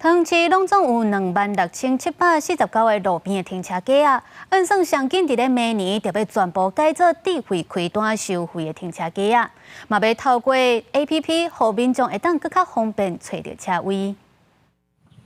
桃園市攏總有26,749個路邊的停車格仔，按算上緊佇咧明年就欲全部改做智慧開單收費的停車格仔，嘛欲透過 APP，予民眾會當閣較方便揣著車位。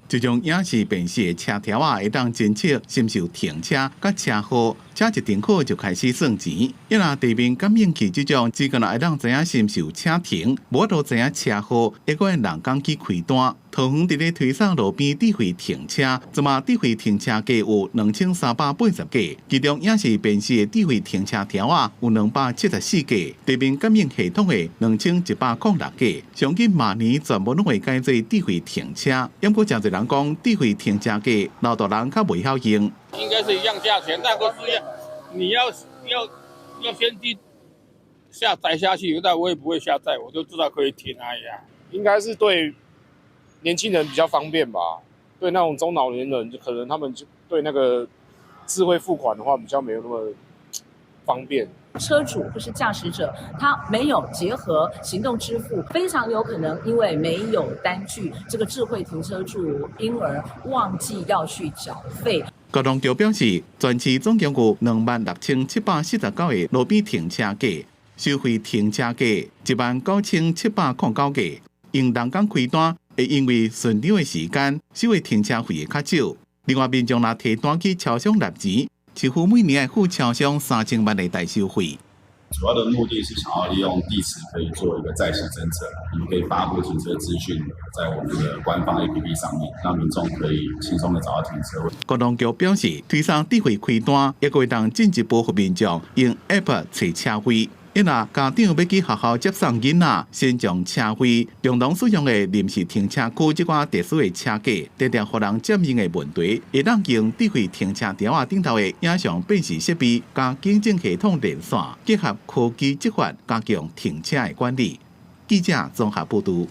這種影視辨識的車條仔，會當偵測是毋是有停車佮車號，車一停好就開始算錢。伊若地面感應器這種，只干焦會當知影是毋是有車停，無法度知影車號，會閣用人工去開單。桃園佇咧推捒路邊智慧停車，這馬智慧停車格有2380個，其中影視辨識的智慧停車條仔有274個，地面感應系統的2106個。上緊明年全部攏會改做智慧停車，毋過誠濟人講智慧停車格老大人較袂曉用。應該是一樣價錢，但是你要先去下載下去，但我也不會下載，我就知道可以停而已啊。應該是對年輕人比較方便吧，對那種中老年人，就可能他們就對那個智慧付款的話比較沒有那麼方便。車主或是駕駛者，他沒有結合行動支付，非常有可能因為沒有單據，這個智慧停車柱，因而忘記要去繳費。交通局表示，全市總共有26,749個路邊停車格，收費停車格19,709個，用人工開單會因為巡場的時間，收的停車費會較少。另外，民眾若提單去超商納錢，似乎每年會付超商3000萬的代收費。主要的目的是想要利用地磁可以做一個在線偵測，我們可以發布停車資訊在我們的官方 APP 上面，讓民眾可以輕鬆的找到停車位。交通局表示，推捒智慧開單，也會當進一步予民眾用 App 揣車位。伊若家長欲去學校接送囡仔，先將車費共同使用的臨時停車區這款特殊的車格，常常予人佔用的問題，會當用智慧停車條仔頂頭的影像辨識設備，佮警政系統連線，結合科技執法，加強停車的管理。記者綜合報導。